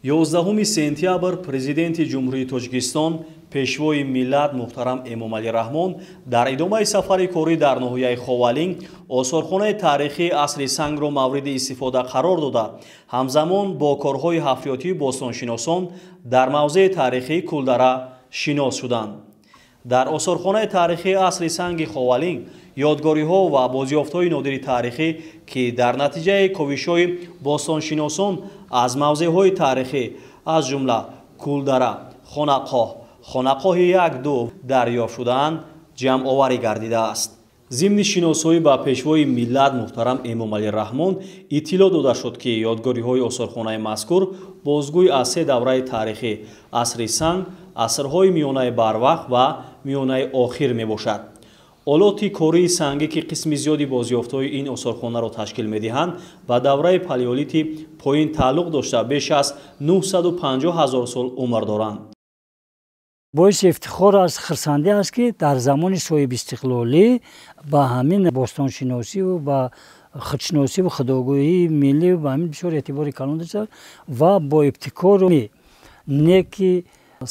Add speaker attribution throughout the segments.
Speaker 1: 11 сентябр Президенти Ҷумҳурии Тоҷикистон, Пешвои миллат муҳтарам Эмомалӣ Раҳмон дар идомаи сафари корӣ дар ноҳияи Ховалинг осорхонаи таърихии асри сангро мавриди истифода қарор дода, ҳамзамон бо корҳои ҳафриётии бостоншиносон дар мавзеи таърихии Кулдара шинос шуданд. Дар осорхонаи таърихии асри санги Ховалинг ёдгориҳо ва бозёфтҳои нодири таърихӣ, ки дар натиҷаи ковишҳои бостоншиносон аз мавзеъҳои таърихӣ, аз ҷумла Кулдара, Хонақоҳ, Хонақоҳи 1-2 дарёфт шудаанд, ҷамъоварӣ гардидааст. Зимни шиносоӣ ба Пешвои миллат муҳтарам Эмомалӣ Раҳмон иттилоъ дода шуд, ки ёдгориҳои осорхонаи мазкур бозгӯй аз се давраи таърихӣ: асри санг, асрҳои миёнаи барвақт ва миёнаи охир мебошад. Олоти кории сангӣ, ки қисми зиёди бозёфтҳои ин осорхонаро ташкил медиҳанд, ба давраи палеолити поин тааллуқ дошта, беш аз 950 ҳазор сол умр доранд.
Speaker 2: Боиси ифтихор аст, хурсандӣ аст, ки дар замони соҳибистиқлолӣ ба ҳамин бостоншиносиву ба худшиносиву худогӯии миллӣ ба ҳамин бисёр эътибори калон дошта ва бо ибтикору неки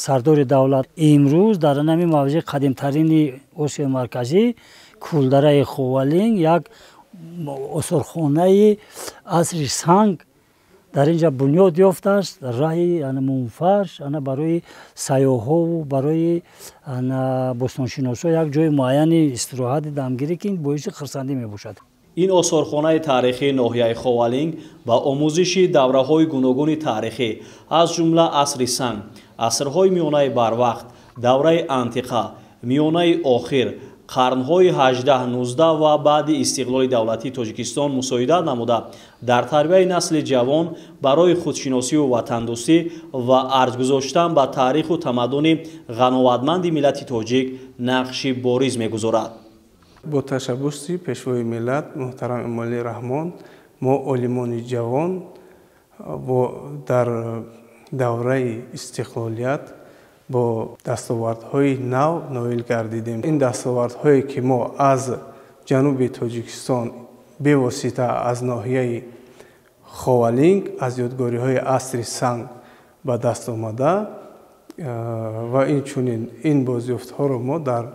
Speaker 2: сардори давлат имрӯз дар ҳамин мавзеи қадимтарини Осиёи Марказӣ, Кулдараи Ховалинг, як осорхонаи асри санг дар инҷа бунёд ёфтааст. Раҳи мумфарш ана барои сайёҳову барои бостоншиносҳо як ҷои муайяни истироҳати дамгирӣ, ки ин боиси хурсандӣ мебошад.
Speaker 1: Ин осорхонаи таърихии ноҳияи Ховалинг ба омӯзиши давраҳои гуногуни таърихӣ, аз ҷумла асри санг, асрҳои миёнаи барвақт, давраи антиқа, миёнаи охир, қарнҳои 18-19 ва баъди истиқлоли давлатии Тоҷикистон мусоидат намуда, дар тарбияи насли ҷавон барои худшиносиву ватандӯстӣ ва арҷгузоштан ба таъриху тамаддуни ғановатманди миллати тоҷик нақши бориз мегузорад.
Speaker 3: Бо ташаббуси Пешвои миллат муҳтарам Эмомалӣ Раҳмон мо, олимони ҷавон, дар давраи истиқлолият бо дастовардҳои нав ноил гардидем. Ин дастовардҳое, ки мо аз ҷануби Тоҷикистон, бевосита аз ноҳияи Ховалинг, аз ёдгориҳои асри санг ба даст омада ва инчунин ин бозёфтҳоро мо дар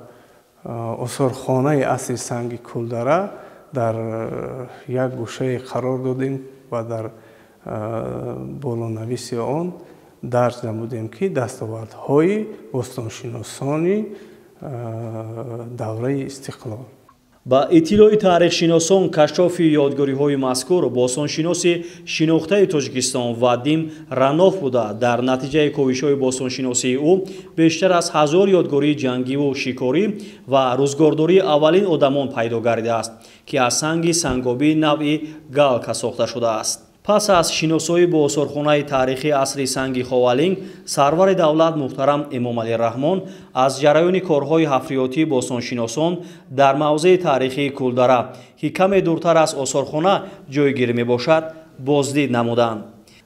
Speaker 3: осорхонаи асри санги Кулдара дар як гӯшае қарор додем ва дар болонависи он дарҷ намудем, ки дастовардҳои бостоншиносони давраи истиқлол.
Speaker 1: Ба иттилои таърихшиносон, кашшофи ёдгориҳои мазкур бостоншиноси шинохтаи Тоҷикистон Вадим Ранов буда, дар натиҷаи ковишҳои бостоншиносии ӯ бештар аз 1000 ёдгории ҷангиву шикорӣ ва рӯзгордории аввалин одамон пайдо гардидааст, ки аз санги сангобии навъи галка сохта шудааст. Пас аз шиносоӣ бо осорхонаи таърихии асри санги Ховалинг, сарвари давлат муҳтарам Эмомалӣ Раҳмон аз ҷараёни корҳои ҳафриётии бостоншиносон дар мавзеи таърихии Кулдара, ки каме дуртар аз осорхона ҷойгир мебошад, боздид намуданд.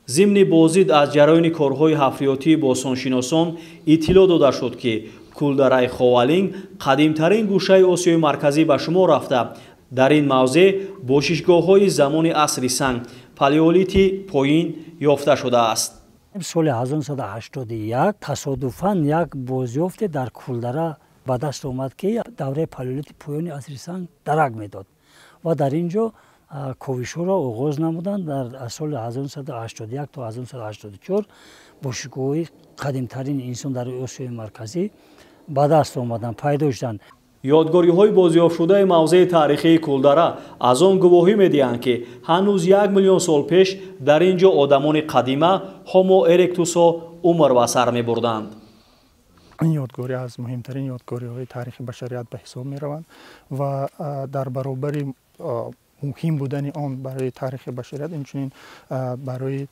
Speaker 1: Зимни боздид аз ҷараёни корҳои ҳафриётии бостоншиносон иттилоъ дода шуд, ки Кулдараи Ховалинг қадимтарин гӯшаи Осиёи Марказӣ ба шумор рафта, дар ин мавзеъ бошишгоҳҳои замони асри санг, палеолити поин ёфта шудааст.
Speaker 2: Соли 1981 тасодуфан як бозёфте дар Кулдара ба даст омад, ки давраи палеолити поёни асри санг дарак медод ва дар ин ҷо ковишҳоро оғоз намуданд. Дар соли 1981 то 1984 бошишгоҳҳои қадимтарини инсон дар Осиёи Марказӣ ба даст омаданд, пайдо шуданд.
Speaker 1: Ёдгориҳои бозёфтшудаи мавзеи таърихии Кулдара аз он гувоҳӣ медиҳанд, ки ҳанӯз 1 миллион сол пеш дар ин ҷо одамони қадима, ҳомо эректусҳо, умр ба сар мебурданд.
Speaker 4: Ин ёдгорӣ аз муҳимтарин ёдгориҳои таърихи башарият ба ҳисоб мераванд ва дар баробари муҳим будани он барои таърихи башарият, инчунин барои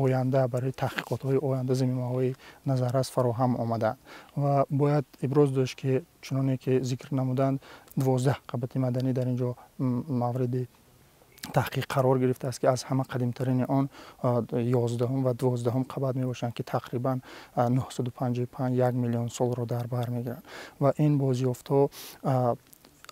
Speaker 4: оянда, барои таҳқиқотҳои оянда замимаҳои назаррас фароҳам омадаанд. Ва бояд иброз дошт, ки чуноне ки зикр намуданд, 12 қабати маданӣ дар ин ҷо мавриди таҳқиқ қарор гирифтааст, ки аз ҳама қадимтарини он 11-ум ва 12-ум қабат мебошанд, ки тақрибан 955 1 миллион солро дар бар мегиранд. Ва ин бозёфтҳо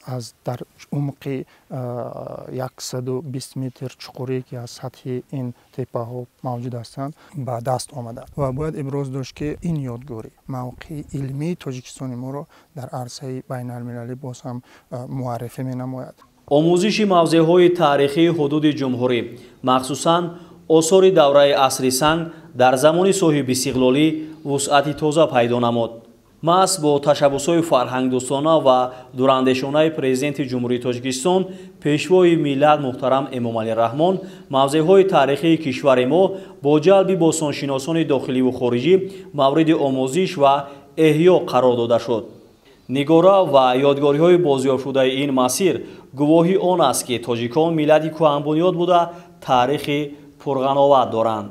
Speaker 4: Аз дар умқи 120 метр чуқурӣ, ки аз сатҳи ин теппаҳо мавҷуд ҳастанд, ба даст омаданд. Ва бояд иброз дошт, ки ин ёдгорӣ мавқеи илмии Тоҷикистони моро дар арсаи байналмилалӣ боз ҳам муаррифӣ менамояд.
Speaker 1: Омӯзиши мавзеъҳои таърихии ҳудуди ҷумҳурӣ, махсусан осори давраи асри санг, дар замони соҳибистиқлолӣ вусъати тоза пайдо намуд. Маҳз бо ташаббусҳои фарҳангдӯстона ва дурандешонаи Президенти Ҷумҳурии Тоҷикистон, Пешвои миллат муҳтарам Эмомалӣ Раҳмон, мавзеъҳои таърихии кишвари мо бо ҷалби бостоншиносони дохиливу хориҷӣ мавриди омӯзиш ва эҳё қарор дода шуд. Нигора ва ёдгориҳои бозёфтшудаи ин масир гувоҳи он аст, ки тоҷикон миллати кӯҳанбунёд буда, таърихи пурғановат доранд.